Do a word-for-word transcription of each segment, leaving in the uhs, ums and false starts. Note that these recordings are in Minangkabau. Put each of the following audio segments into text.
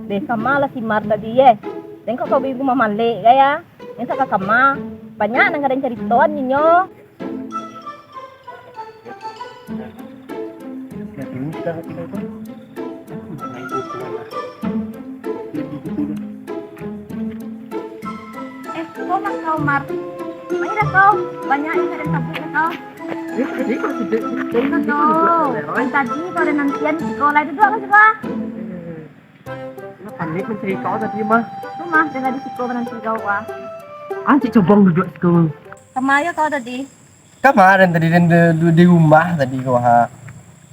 Deh, kama lah si Mar tadi, eh. Tengok kau ibu mamalek, gaya. Yang tak kama. Banyak nan kadang caritoan ninyo. Eh, kau lah kau, Mar. Marilah kau. Banyak yang kadang tabuik kau. Itu tadi kau sudah, tadi kau sudah lewat. Tadi kau ada nantian di sekolah. Duduk lah, sudah. Panik mancari kau tadi, mah. Tu mah, dah di siko mananti kau, wah. Ancik cobong duduk siko. Kama yo kau tadi? Kamarin tadi den di, di, di rumah tadi kau, ha.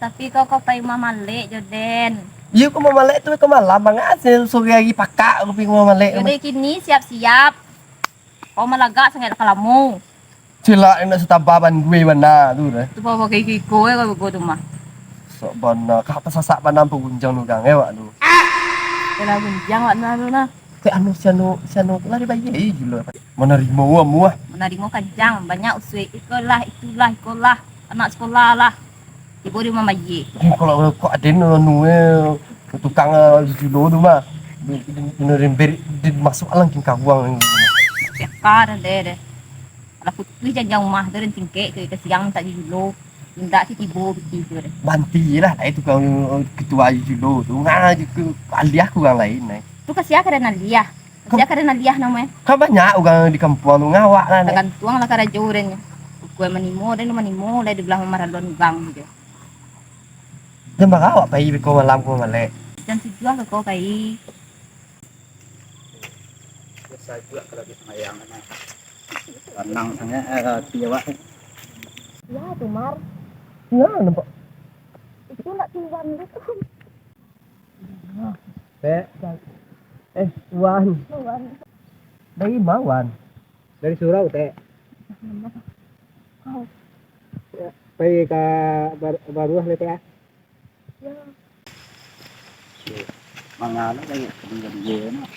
Tapi kau, kau pai rumah malek jo den. Iyo, kau rumah malek tu kau malam banget, sore hari pakak kau pai rumah malek. Yo deh, kini siap-siap. Kau malagak sangaik lah kalamo. Cilak indak sataba bandua bana tu deh. Tu bawa pakai iko, eh, kau tu mah. Sok bana, ka tasasak bana pagunjang tu, Gang, eh, wak tu. Yalah, gunjang wak tu nah. Cek anu, si anu, si anu lah dibayar, eh, gila. Manarimo amuah. Manarimo kanjang, banyak usuik. Ikolah, itulah, ikolah. Anak sekolah lah. Tibo di rumah mayik. Eh, kalau kok aden anu, eh, tukang, eh, julo tu mah. Di, di, di, di, di, di, masuk alang king karuang. Siapa dah deh, deh. Alah putuih janjang rumah tu, dan tingkek tu, ke siang tak julo. Indak si tibo biti tu deh. Banti lah, lah itu tukang, eh, ketua julo tu. Ngah je ke aliah kurang lain, eh. Tu kasiah ka dan aliah. Kasiah ka dan aliah namo, eh. Kan banyak urang di kampuang tu, ngawak lah, eh. Tagantuang lah karajo urang nyo. Ukua manimo, dan manimo, lah di belah mamaralon urang tu. Jam bara awak pai beko malam ko, Malek? Jam tujuah lah ko pai. Biasa juga kalau di Semayang kan. Tenang sangat, eh, hati awak. Ya, tu, Mar. Ya, nampak. Itu nak tuan tu. Tek. Eh, Wan. Wan. Dari ma, Wan? Dari surau, Tek. Ya, pai ka bar-, baruah lai, Tek, ah. Ya. Mangana banyak dia, nah.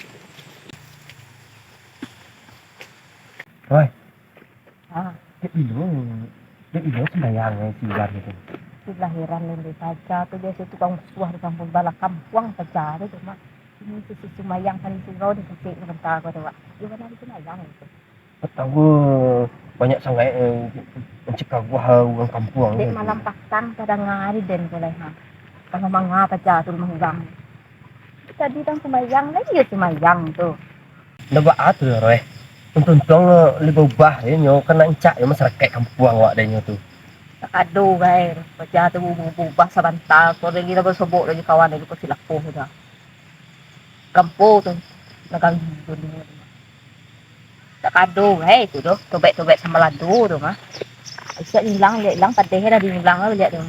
Oi. Ah. Dek bilo, dek bilo sumbayang, eh, si Iwan itu? Itulah heran Lende saja tu, biasa tukang usuah di kampung, bala kampuang saja tu, Mak. Ini si, si sumbayang kan di surau, di sisik sebentar ko tu, Wak. Di mana di sumbayang itu? Tak tahu, banyak sangat, eh, mencegah gua urang kampuang. Dek tu. Malam patang ka danga ari den ko lai, ha. Kalau manga saja tu rumah urang. Tadi tang sumbayang lai, iyo sumbayang tu. Ndak baa tu, Roy. Untuang-untuang, eh, lai baubah, eh, nyo kan rancak, eh, masarakaik kampuang awak dek nyo tu. Tak ado, gai. Baca tu baubah sabanta, kau lagi lah basobok lagi kawan lagi, kau silapo sudah. Kampo tu, nak ganggu dunia tu. Tak ado, gai, tu doh. Tobek-tobek sambalado tu mah. Isuak ilang, liak ilang, padeh dah diulang lah, liak tu.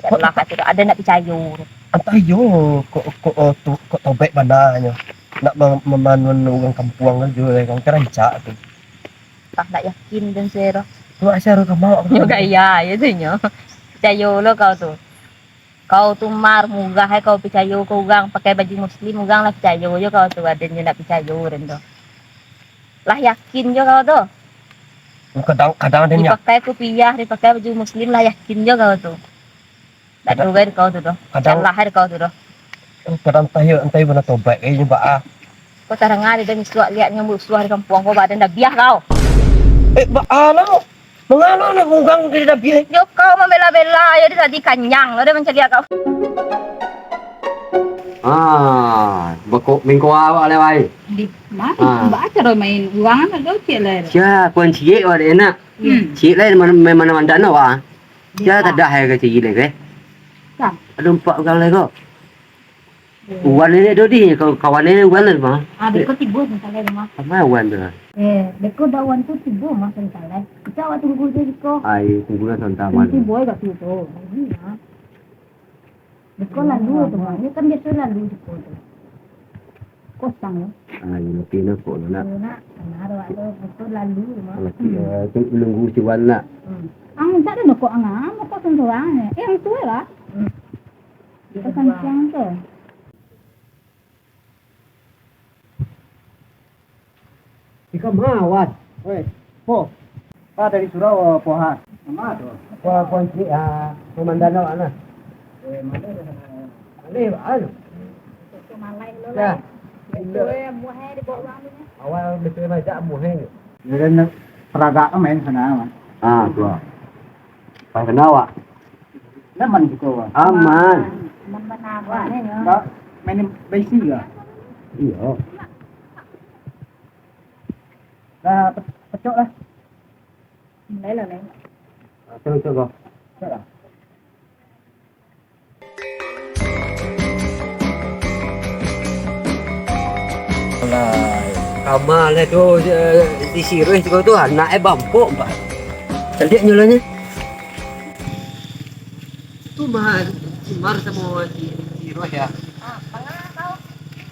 Kok lah kata tu, ada nak picayo tu. Antah iyo, kok, kok, oh, tu, kok tobek bana nyo. Nak ma-, mamanuan urang kampuang tu juo, kan rancak tu. Tah, ndak yakin den se tu. Tu asa ro kamau. Nyo gaya je tu nyo. Picayo lo kau tu. Kau tu Mar, murah ai kau picayo ka urang, pakai baju muslim, urang lah picayo jo kau tu, aden jo ndak picayo den tu. Lah yakin jo kau tu. Kadang, kadang aden ya. Dipakai kupiah, dipakai baju muslim, lah yakin jo kau tu. Ndak doh kau tu doh. Kadang, salah ai kau tu doh. Kadang antah iyo, antah iyo bana tobaik, eh, nyo baa. Kau taranga di den isuak liak nyo bausuah di kampuang ko, badan dabiah kau. Eh, baa lah. Mangalo nak urang di dabiah? Yo kau mambela-bela, yo di tadi kanyang lo den mancaliak kau. Ah, beko mingko awak lewat. Di mana? Ah. Baa caro main urang anak kau ciek lah. Sia, kuan ciek awak dek anak. Hmm. Ciek lah, main, main mana mandan awak. Sia, tadah ai ka ciek lai, eh. Ado empat urang lai ko. Wan ni dodi, ka-, kawan ni Wan tu mah. Ah, beko tibo sebentar lai rumah. Sama Wan tu lah. Eh, beko dak Wan tu tibo mah sebentar lai. Kita awak tunggu je beko. Ai, tunggu lah sebentar mah. Tibo kat situ. Ini mah. Beko lalu tu mah. Ini kan biasa lalu beko tu. Kosong ya. Ah, ini pina kok nak. Nak, benar awak tu beko lalu tu mah. Laki, eh, tu nunggu si Wan nak. Hmm. Ang tak ada kok ang, ang kok seorang ni. Eh, ang tu lah. Hmm. Iko santiang tu. Iko ma, Wan? Weh, po. Pa dari surau, po, ha? Ma tu? Po, po, cik, ah, pemandangan awak nah. Eh, mana dah? Alih, anu. Dah. Betul, eh, muah, eh, dibawa urang tu, eh. Awak betul majak muah, eh. Dia kan peragak kan main sana, Man. Ah, tu ah. Pai kenal awak? Aman gitu, Wan. Aman. Aman bana, Wan, eh, yo. Ba-, main baisi ka? Iyo. Dah, pe-, pecok lah. Mulai lah, Leng. Ah, pecok, pecok, Bang. Pecok lah. Alah, kama lah tu, eh, di Sirih tu, tu anak eh bampok, Pak. Cantik nyo lah nyo. Tu mah, si Mar samo si, si Roy ya.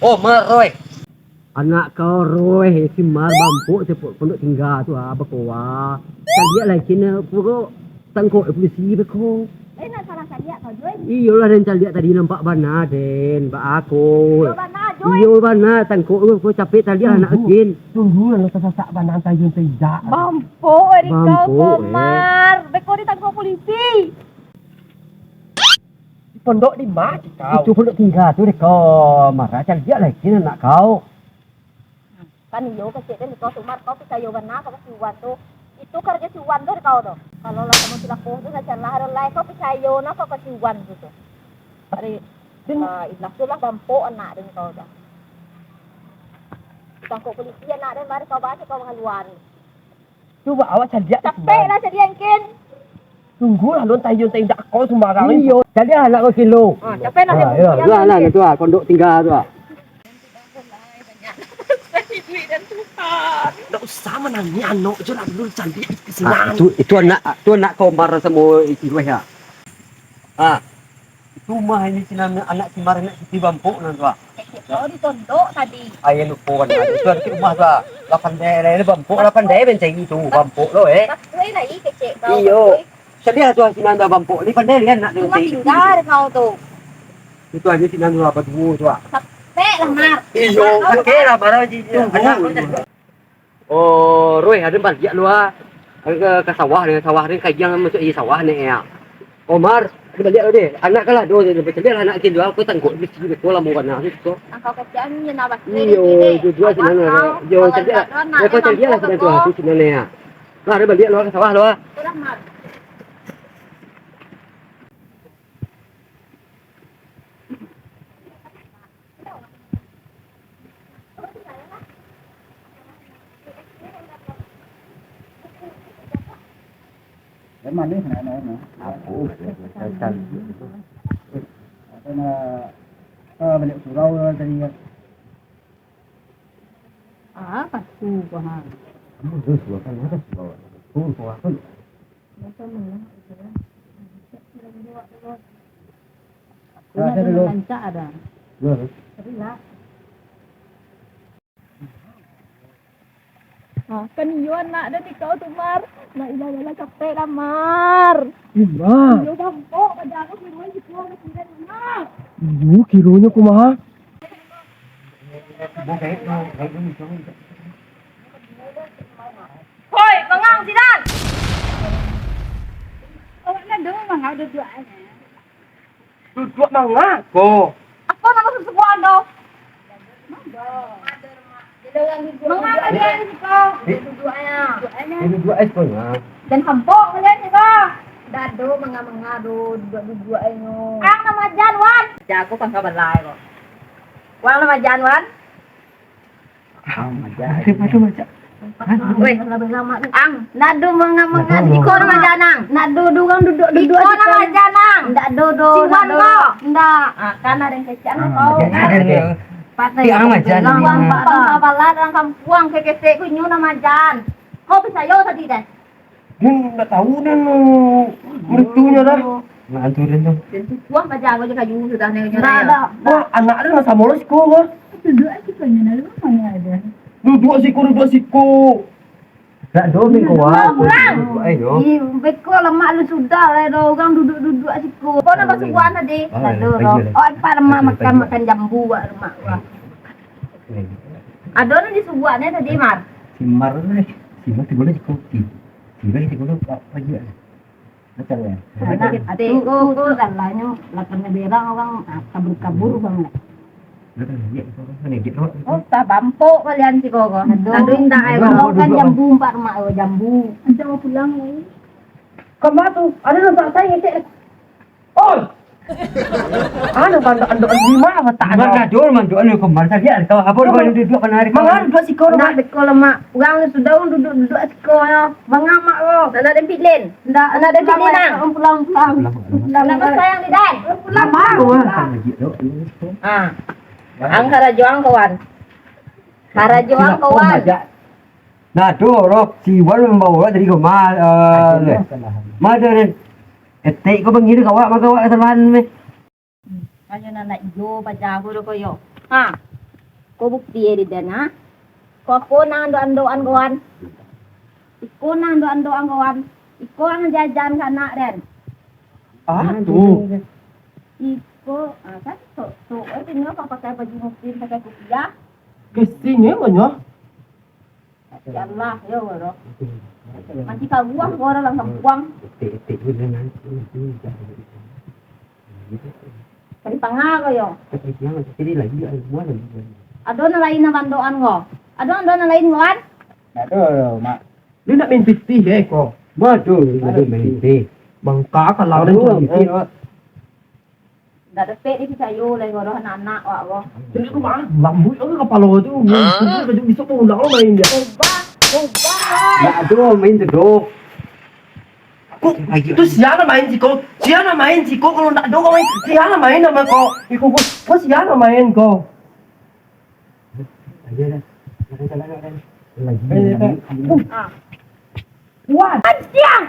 Oh, Mar, Roy. Anak kau Roy, si Mar bampok, si pondok tingga tu ah, beko ah. Caliak lah kena puro tangkok polisi beko. Eh, nak salah caliak kau, Joy? Iyolah, den caliak tadi nampak bana, den. Ba ako. Iyo bana, Joy. Iyo bana, tangkok ko capek tadi anak kin. Tunggu, tunggu, lah sasak bana, antah iyo, antah indak. Bampok, eh, di kau, Bampok, eh. Komar. Beko ditangkok polisi. Di pondok di ma kau? Itu pondok tingga tu deh kau, Mar. Caliak lah kin anak kau. Kan iyo kecek den, kau tu Mar, kau picayo bana kau ka si Wan tu. Itu karajo si Wan tu deh kau tu. Kalau lah kamu cilako tu, lah salah ado lai, kau picayo nah kau ka si Wan tu tu. Ari, ah, ilah tu lah bampok anak den kau tu. Tangkok polisi anak den, mari kau basi kau mangaluan. Cubo awak caliak. Capek lah caliak kin. Tunggu lah, lun tayo tayo dak kau sumbarang ni. Iyo, caliak anak kau kilo. Ah, capek lah. Ah, iyo, tu lah, tu lah, pondok tingga tu lah. Ndak usah manangih, anak jo lah dulu caliak. Ah, itu, itu anak, tu anak kau marah samo itu weh ya. Ah. Itu mah ini sinan anak si Mar, anak si Bampok nan tu ah. Kecek kau di pondok tadi. Ah, iyo lupo kan. Itu anak si rumah tu ah. Lah pandai lah, ini Bampok lah pandai mancari tu, Bampok lo, eh. Batua lah, ih, kecek kau. Iyo. Batua. Sadiah tu ah sinan dah Bampok. Ni pandai lah anak tu mancari. Rumah tingga kau tu. Itu aja sinan tu ah, baduo tu ah. Capek lah, Mar. Iyo, capek lah, Mar, aja. Tunggu. Anak tu. Oh, Roy, ado baliak lu ah. Ka, ka sawah ni, sawah ni, kajiang masuak di sawah ni, ya. Omar, ado baliak lu deh. Anak kalah do, caliak lah anak kin tu, aku tangkok di siko, lamo bana siko. Angkau kecek ni nak basuak. Iyo, itu dua sinan lah. Yo, caliak lah. Yo, kau caliak lah sinan tu, aku sinan ni, ya. Lah, ado baliak lu ah, ka sawah lu ah. Sudah, Mar. Yang manih nak, nak, nak. Apo? Apa nak, ah, baliak surau tadi kan? Ah, pasu ko ha. Kamu tu surau kan, ada surau. Oh, surau apa? Nah, saya dulu. Rancak ada. Dulu. Tadi lah. Ah, kan iyo anak dan di kau tu, Mar. La ilaha illallah, capek lah, Mar. Iyo, Bampok, pada aku kiro si Mar. Iyo, kironyo kumaha? Hoi, mangang sinan! Awak nado mangang duduak ai. Duduak mangang ko? Apo namo susuan tu? Mangang duduak ai siko. Duduak ai siko. Jan hampok kalian siko. Dado mangang-mangang tu, duduak-duduak ai nyo. Ang namo jan, Wan. Jago pangka balai ko. Wang namo jan, Wan. Weh, Ang, nado mangang-mangang. Iko namo jan, Ang. Nado, do urang duduak-duduak. Iko namo jan, Ang. Ndak do, do. Si Wan ko. Ndak. Ah, kan ado yang kecek namo kau. Patai. Ang majan. Wan, Pak, Pak, Pak, Pak, urang kampuang, ketek-ketek ko nyo namo jan. Kau picayo tadi deh. Dia ndak tahu dia nu meritunyo dah. Nak hantu dia tu. Tentu kuah bajago je kayu sudah nyo. Ndak ada. Wah, anak dia mah samo lo siko ko. Duduk aja kau nyo, lalu mana ada. Duduak siko, duduak siko. Ndak do, beko wah. Pulang. Ayo. Ih, beko lamak lu sudah lah, do urang duduak-duduak siko. Kau nak basubuhan tadi? Ah, ndak do, do. Oh, empat lemak makan, makan jambu wak lemak wak. Ado nan disubuaknyo tadi, Mar. Si Mar ni, si Mar tibo lah siko. Tibo lah siko, apa juga. Macam ya. Anak atu tu, tu, tu, tu, tu, tu, tu, tu, tu, tu, tu, tu, tu, tu, tu, kabur-kabur banget. Oh, tabampok kalian siko ko. Aduh. Aduh, indak ai, Aduh, ko. Aduh, Kan aduh, jambu, Mak, oh, jambu. Ado mau pulang lai. Kama tu, ado nan tak sai ngecek. Oi! Ado bantuak-bantuak lima apa tak ado? Mandadul, mandadul, anu, kembar saja. Kau apa, kau duduak, kau narik. Mangan duduak siko, Mak. Nak beko lah, Mak. Urang ni sudah duduak-duduak siko yo. Mangan, Mak, lo. Nak, nak dempit, Lin. Ndak, Nak dempit, pulang, Lin, ah. Pulang, pulang. Pulang, pulang. Nak sayang ni, Dan. Pulang, Mak. Pulang. Ah. Ang karajo ang, kawan. Karajo ang, kawan. Nah, tu, Rob, si Iwan membawa dari rumah, eh, Aduh, leh. Salah. Mana, Ren? Etek ko bangih tu, kawak, maka awak kesalahan, meh. Ayo, nak, nak iyo, baca aku tu, koyo. Ha. Ko bukti, eh, di dana. Ko, ko nan ando-andoan, kawan. Iko nan ando-andoan, kawan. Iko ang jajan ka anak den. Ah, tu. Iko, ah, kan, tu, tu, eh, ini apa pakai baju muslim, pakai kupiah? Kesing, eh, banyak. Ya Allah, ya Allah. Masih karuah ko urang sampuang. Cari panga ko yo. Ado nan lain nan bandoan ko? Ado, ado nan lain ko, kan? Ado, Mak. Lu nak main pitih, eh, ko? Waduh, waduh, main pitih. Bangka kalau Aduh, main pitih, eh. Wak. Ndak dapek dipicayo lai ko doh anak-anak wak ko. Jadi tu mah, lambuik lagi kapalo tu. Hah? Baju besok pulang lo main dia. Ubah, ubah. Ndak ado main tu doh. Ko, tu sia nan main siko? Sia nan main siko kalau ndak ado ko main? Sia nan main nama ko? Iko ko, ko sia nan main ko? Ayo dah. Lagi. Ah. Kuat. Anjing.